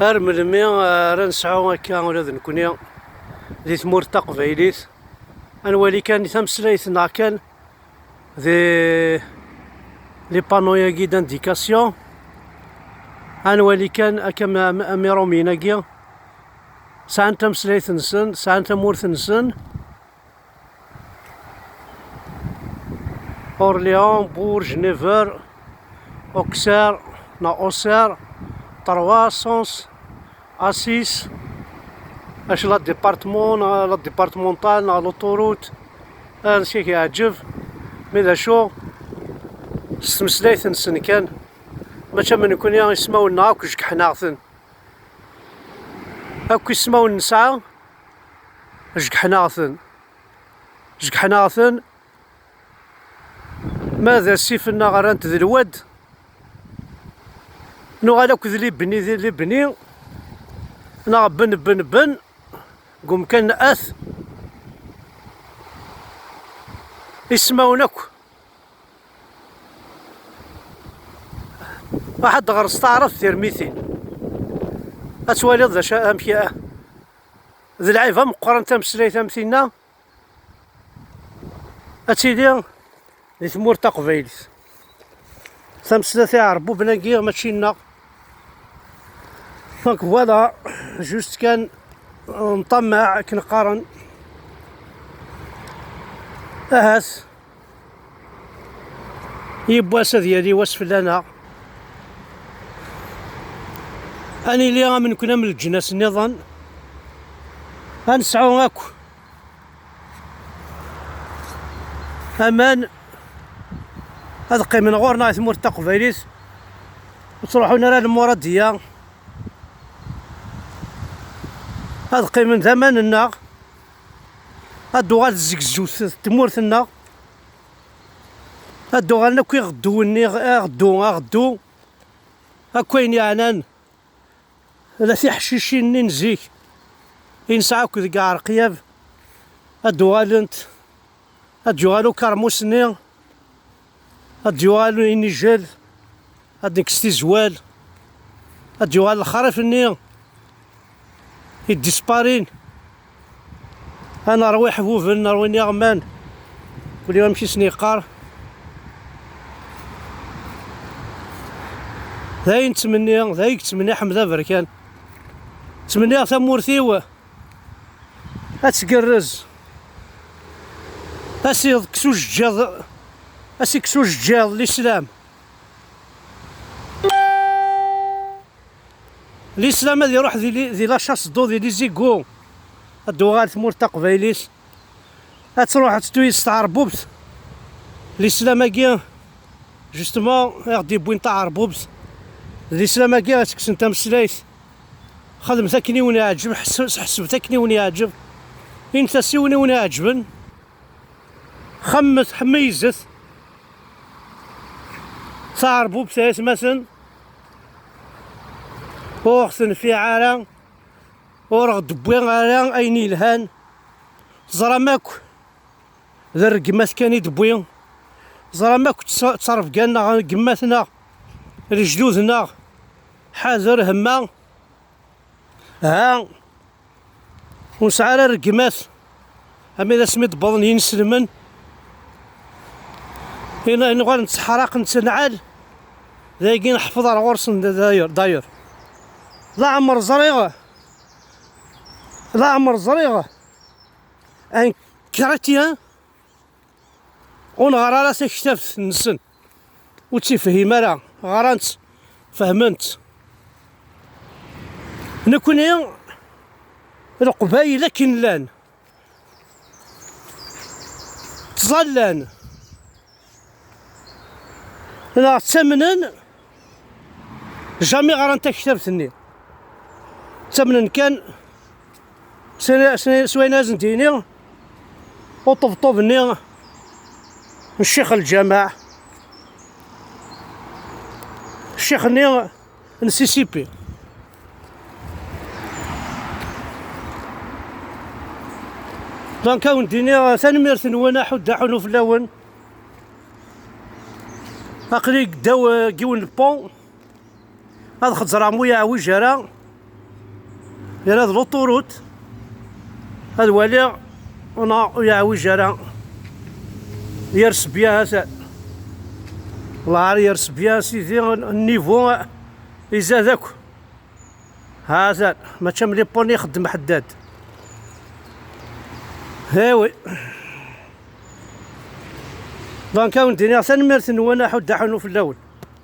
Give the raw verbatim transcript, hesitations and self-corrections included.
Ar melmi ara nesɛu akka ula d nekkni di tmurt taqbaylit? Ad nwali kan tameslayt-nneɣ kan di les panneaux-agi d'indication. Ad nwali kan akka am, am, am Iṛumyen-agi, sɛan tameslayt-nsen, sɛan tamurt-nsen. Orléans, Bourges, Nevers, Auxerre, neɣ Auxerre, Troyes, Sens, Assis, acu, la département, neɣ la départementale, neɣ l'autoroute, ansi k-yeɛǧeb, mi d acu, s tmeslayt-nsen kan, mačči am nekkni ismawen-nneɣ akk jegḥen-aɣ-ten. Akk ismawen nesɛa, jegḥen-aɣ-ten. Jegḥen-aɣ-ten. Ma d asif-nneɣ rran-t d lwad, nuɣal akk d libni, d libni, neɣ ben, ben, ben, deg umkan at ismawen akk. Ruḥ ad d-ɣer s taɛrabt tirmitin, ad twaliḍ d acu, amek, d lɛib ameqqran tameslayt am tinna. Ad tili di tmurt taqbaylit. Tameslayt iɛerbuben-agi mačči nneɣ. Donc voilà, juste kan nṭammeɛ akken qqaren. Ahat yiwwas ad yali wass fell-aneɣ. Ad nili am nekkni am leǧnas nniḍen. Ad nesɛu akk aman, ad qqimen ɣur-neɣ i tmurt taqbaylit, ur ttruḥun ara lmuradiya, ad qqimen d aman-nneɣ, ad d-uɣal tzegzewt tmurt-nneɣ, ad d-uɣalen akk iɣedduwen-nni, aɣeddu, aɣeddu, akk ayen yeɛnan la tiḥcicin-nni n zik i nesɛa akk deg Ɛerqiyab, ad d-uɣalent, ad d-yuɣal ukermus-nni, ad d-yuɣal inijel, ad d-nekkes tizwal, ad d-yuɣal lexrif-nni i ddisparin. Ad nerwi iḥbuben, nerwi iniɣman, kul yiwen amek i sen-yeqqar. D ayen ttmenni, d ayen yettmenni Ḥmed Aberkan. Ttmenniɣ tamurt-iw ad tgerrez, ad s-yekkes ujeǧǧiḍ, ad s-ikkes ujeǧǧiḍ lislam. Lislam ad iruḥ di, li- di la chasse d'eau, di les égouts. Ad d-uɣal tmurt taqbaylit. Ad truḥ ad tettuyes tɛerbubt. Lislam-agi, justement, i ɣ-d-yewwin taɛerbubt. D lislam-agi ad tekksen tameslayt. Xedmet akken i wen-iɛǧeb, ḥes- ḥesbet akken i wen-iɛǧeb. Init-as i wen i wen-iɛeǧben. Xemmet, ḥmeyyzet. Taɛerbubt ay atmaten, ur ɣ-tenfiɛ ara, ur ɣ-d-tewwi ara ayen yelhan. Teẓram akk d rregmat kan i d-tewwi. Teẓram akk d tt- d ttrebga-nneɣ, rregmat-nneɣ, lejdud-nneɣ. Ḥader hemma. Ha, ur nesɛi ara rregmat, ami d asmi d-wwḍen yinselmen, in- nuɣal netteḥraq, nettenɛal, d ayagi neḥfeḍ ar ɣur-sen d- d'ailleurs, d'ailleurs. Laɛmer ẓriɣ, laɛmer ẓriɣ un chrétien ur neɣri ara taktabt-nsen, ur tt-ifhim ara, ɣran-tt, fehmen-tt. Nekni, Leqbayel akken llan, ttẓallan, neɣ ttamnen, jamais ɣran taktabt-nni. Ttamnen kan s, s, s wayen asen-d-yini uṭebṭub-nni n ccix lǧameɛ, ccix-nni n C C P. Donc, ad wen-d-iniɣ tanemmirt-nwen, aḥuddu aḥunu fell-awen. Aql-i ddaw, eh, yiwen n pont. Ad xeẓreɣ mu yeɛwij ara. Yerra d l'autoroute. Ad waliɣ. Ur yeɛwij ara. Yers bien, hatan. Lɛar yers bien, sidi. Nnivu izad akk. Hatan, mačči am les pneus ixeddem ḥeddad. Eh oui. Donc, ad wen-d-iniɣ tanemmirt-nwen, aḥuddu aḥunu fell-awen.